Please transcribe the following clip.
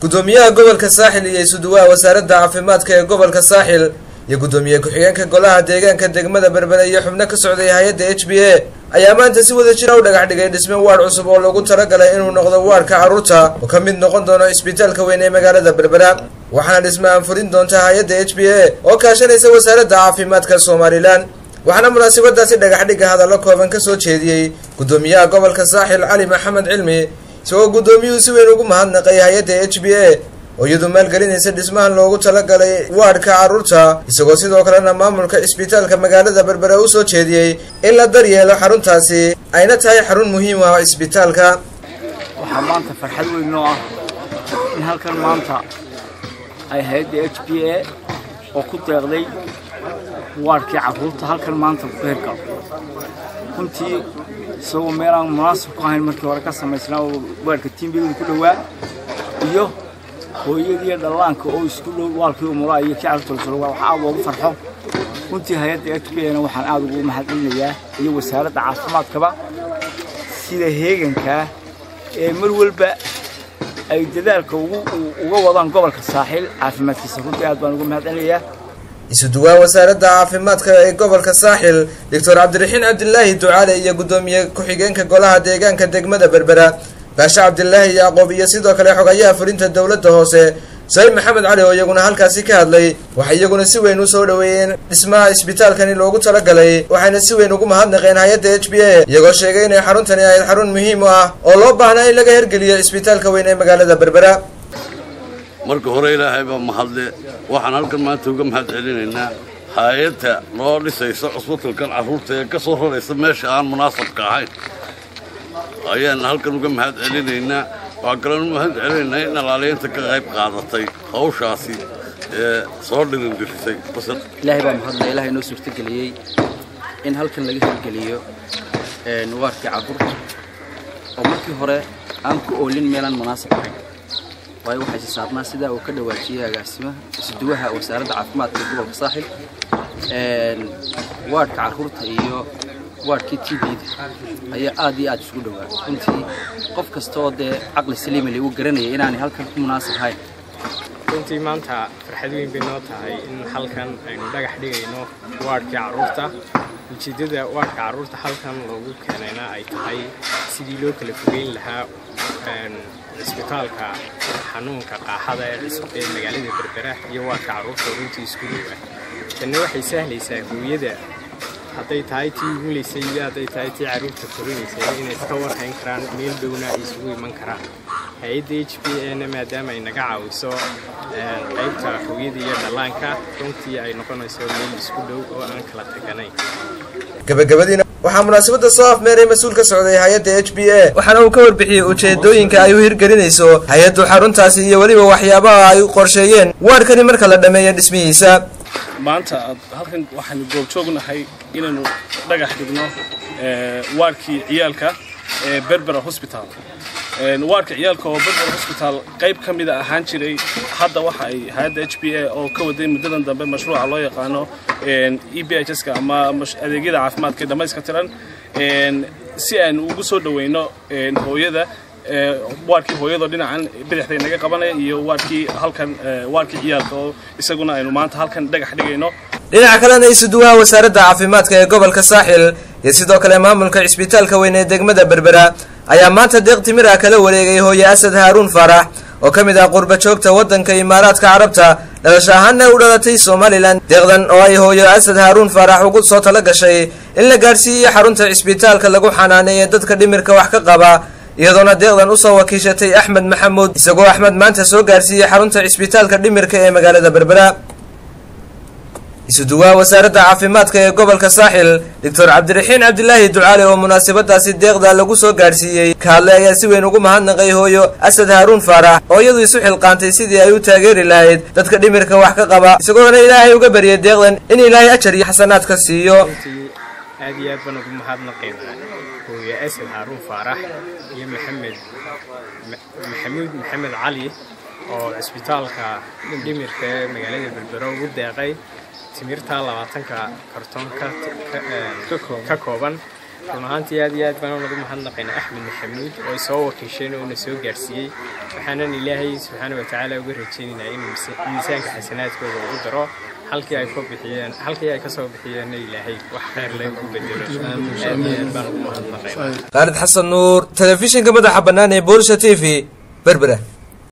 Gudoomiyaha gobolka Saaxil iyo isuduwaha wasaaradda caafimaadka ee gobolka Saaxil iyo gudoomiye ku-xigeenka golaha deegaanka degmada Berbera iyo xubno ka socday hay-adda HBA ayaa maanta si wada jira u dhagax dhigay dhisme waadh cusub oo loogu talagalay inuu noqdo waadhka carruurta oo ka mid noqon doono isbitaalka weyn ee magaalada Berbera. Waxaana dhismahan furin doonta hay-adda HBA oo kaashanaysa wasaaradda caafimaadka Somalilan. Waxaana munaasabadaasi dhagax dhigga hadallo kooban ka soo jeediyey gudoomiyaha gobolka Saaxil Cali Maxamed Cilmi, isagoo guddoomiyuhu si weyn ugu mahadnaqay hay-adda HBA oo iyadu maalgelinaysa dhismahan loogu talagalay waadhka carruurta, isagoo sidoo kalena maamulka isbitaalka magaalada Berbera u soo jeediyey in la daryeelo xaruntaasi ayna tahay xarun muhiim ah isbitaalka. Waxaa maanta farxad weyn noo ah in halkan maanta ay hay-adda HBA oo ku deeqday waadhkii carruurta halkan maanta ku hirgalo. Runtii isagoo meel aan munaasib ku ahayn markii hore ka samaysnaa oo waadhka tiimbigooda ku dhowaa iyo hooyadiiyo dhallaanka oo isku dhow, waalkii umulaa iyo kii carruurta lasoo, waxa aad loogu farxo runtii. Hay-adda HBA na waxaan aada ugu mahadcelinayaa iyo wasaaradda caafimaadkaba sida heegankaa ee mar walba ay dadaalka uga wadaan gobolka Saaxiil caafimaadkiisa. Runtii aad baan ugu mahadcelinayaa. Isuduwaha wasaaradda caafimaadka ee gobolka Saaxil, Doctor Cabdiraxiin Cabdilaahi Ducaale, iyo guddoomiye ku-xigeenka golaha deegaanka degmada Berbera, Baashe Cabdilaahi Yacqoob, iyo sidoo kale xogayaha fulinta dowladda hoose, Saciid Maxamed Cali, oo iyaguna halkaasi ka hadlay, waxay iyaguna si weyn usoo dhoweeyeen dhismaha isbitaalkani loogu talagalay, waxayna si weyn ugu mahadnaqeen hay-adda HBA, iyagoo sheegay inay xaruntani ahayd xarun muhiim u ah oo loo baahnaa in laga hirgeliyo isbitaalka weyn ee magaalada Berbera. Marka hore Ilaahay baa mahadle. Waxaan halkan maanta uga mahad celinaynaa hay-adda loo dhisaysa cusbitalkan carruurta ee ka soo raraysa meesha aan munaasabka ahayn ayaan halkan uga mahad celinaynaa. Waxaan kaloon u mahad celinaynaa in alaaliyiinta ka qayb qaadatay hawshaasi ee soo dhirindirisay. Ilaahay baa mahadle, Ilaahay noo suurtageliyey in halkan laga hirgeliyo waarkii carruurta oo markii hore aan ku oolin meelaan munaasab ahayn, waayo waxay si saarnaa sidaa uu ka dhawaajiyey agaasimaha isduwaha wasaaradda caafimaadka ee gobolka Saaxil, waadhka carruurta iyo waadhkii TB-da ayaa aad iyo aad isugu dhowaa. Runtii qof kasta oo dee caqli saliima le uu garanaya inaanay halkan ku munaasab ahayn. Runtii maanta farxad weyn bay noo tahay in halkan aynu dhagax dhigayno waadhkii carruurta. Ujeeddada waadhka carruurta halkan loogu keenayna ay tahay sidii loo kala fogeyn lahaa cisbitaalka xanuunka qaaxada ee cusub ee magaalada Berbera iyo waadhka carruurta runtii isku dhow ah. Tanna waxay sahlaysaa hooyada, hadday tahay tii umuleysay iyo hadday tahay tii carruurta korinaysay, inay iska warhayn karaan, meel dhowna ay isugu iman karaan. Hay-adda HBA na maadaama ay naga caawiso qaybta hooyada iyo dhallaanka, runtii ay noqonayso meel isku dhow oo aan kala taganayn. Gabagabadiina waxaa munaasabadda soo afmeeray mas-uul ka socday hay-adda HBA, waxaana uu ka warbixiyey ujeedooyinka ay u hirgelinayso hay-addu xaruntaasi iyo weliba waxyaabaha ay u qorsheeyeen waarkani marka la dhammeeyo dhismihiisa. Maanta halkan waxaanu goobjoognahay inaynu dhagax dhigno waarkii ciyaalka ee Berbera Hospital. Waarka ciyaalka oo Berbera Hospital qayb ka mida ahaan jiray, hadda waxa ay hay-adda HBA oo ka waday muddadan dambe mashruuca loo yaqaano EBHS-ka ama adeegyada caafimaadka ee dhammayska tiran, si aynu ugu soo dhaweyno hooyada, waarkii hooyadoo dhinacan bidixda inaga qabanaya iyo waarkii halkan, waarkii ciyaalka oo isaguna aynu maanta halkan dhagax dhigayno. Dhinaca kalena isuduwaha wasaaradda caafimaadka ee gobolka Saaxil iyo sidoo kale maamulka cisbitaalka weyn ee degmada Berbera ayaa maanta deeq timir ah kala wareegay hooye Asad Haaruun Faarax oo ka mid ah qurba joogta waddanka Imaaraadka Carabta, dhalasho ahaanna u dhalatay Somalilan. Deeqdan oo ay hooyo Asad Haaruun Faarax ugu soo tala gashay in la gaadhsiiyo xarunta cisbitaalka lagu xanaaneeya dadka dhimirka wax ka qaba, iyadoona deeqdan usoo wakiishatay Axmed Maxamuud, isagoo Axmed maanta soo gaarsiiyey xarunta cisbitaalka dhimirka ee magaalada Berbera. Isuduwaha wasaaradda caafimaadka ee gobolka Saaxil, Doctor Cabdiraxiin Cabdilaahi Ducaale, oo munaasabadaasi deeqda lagu soo gaadhsiiyey ka hadlay, ayaa si weyn ugu mahadnaqay hooyo Asad Haaruun Faarax oo iyadu isu xilqaantay sidii ay u taageeri lahayd dadka dhimirka wax ka qaba, isagoona Ilaahay uga baryay deeqdan in Ilaahay ajar iyo xasanaad ka siiyo. Runtii aad iyo aad baan ugu mahadnaqaynaa hooye Asad Haaruun Faarax iyo Maxamed Maxamuud Maxamed Cali oo cisbitaalka dhimirka ee magaalada Berbera ugu deeqay timirta 20-ka kartoon ka kooban. Run ahaantii aad iyo aad baan ugu mahadnaqaynaa Axmed Maxamuud oo ay soo wakiisheen oo na soo gaarsiiyey. Waxaanan Ilaahay subxaana watacaala uga rajaynaynaa inuu miisaanka xasanaadkooda ugu daro, halkii ay ka bixiyeen, halkii ay kasoo bixiyeenna Ilaahay wax khayr leh ugu bedelo. Aad iyo aad baan ugu mahadnaqaynaa. Khaalid Xasan Nuur, telefishinka madaxa bannaan ee Bulsha TV, Berbera.